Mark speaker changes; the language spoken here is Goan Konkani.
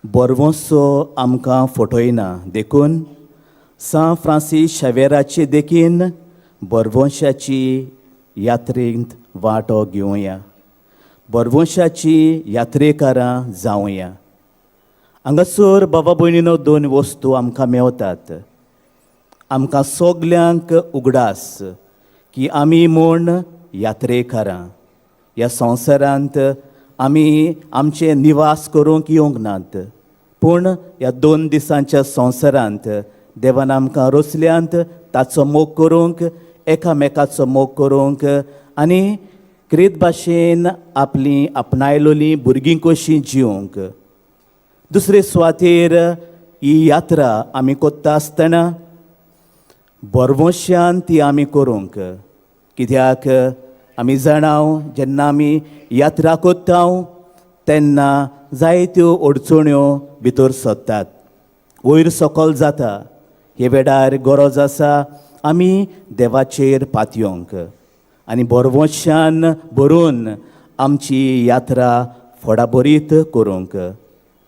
Speaker 1: बरवंसो आमकां फटयना. देखून सां फ्रांसीस शावेराचे देखीन बरवंशाची यात्रेंत वांटो घेवया, बरवंशाची यात्रेकारां जावया. हांगासर बाबा भयणीनो, दोन वस्तू आमकां मेवतात. आमकां सगल्यांक उगडास की आमी म्हूण यात्रेकारां. ह्या संवसारांत आमी आमचे निवास करूंक येवंक नात, पूण ह्या 2 दिसांच्या संवसारांत देवान आमकां रचल्यांत ताचो मोग करूंक, एकामेकाचो मोग करूंक आनी क्रित भाशेन आपली आपणायलोलीं भुरगीं कशीं जिवंक. दुसरे सुवातेर ही यात्रा आमी कोत्ता आसतना बरवंशान ती आमी करूंक, कित्याक आमी जाणाव, जेन्ना आमी यात्रा कोत्ता तेन्ना जायत्यो अडचण्यो भितर सरतात, वयर सकल जाता. हे वेळार गरज आसा आमी देवाचेर पातयोंक आनी बरवंशान भरून आमची यात्रा फोडाबरीत करूंक.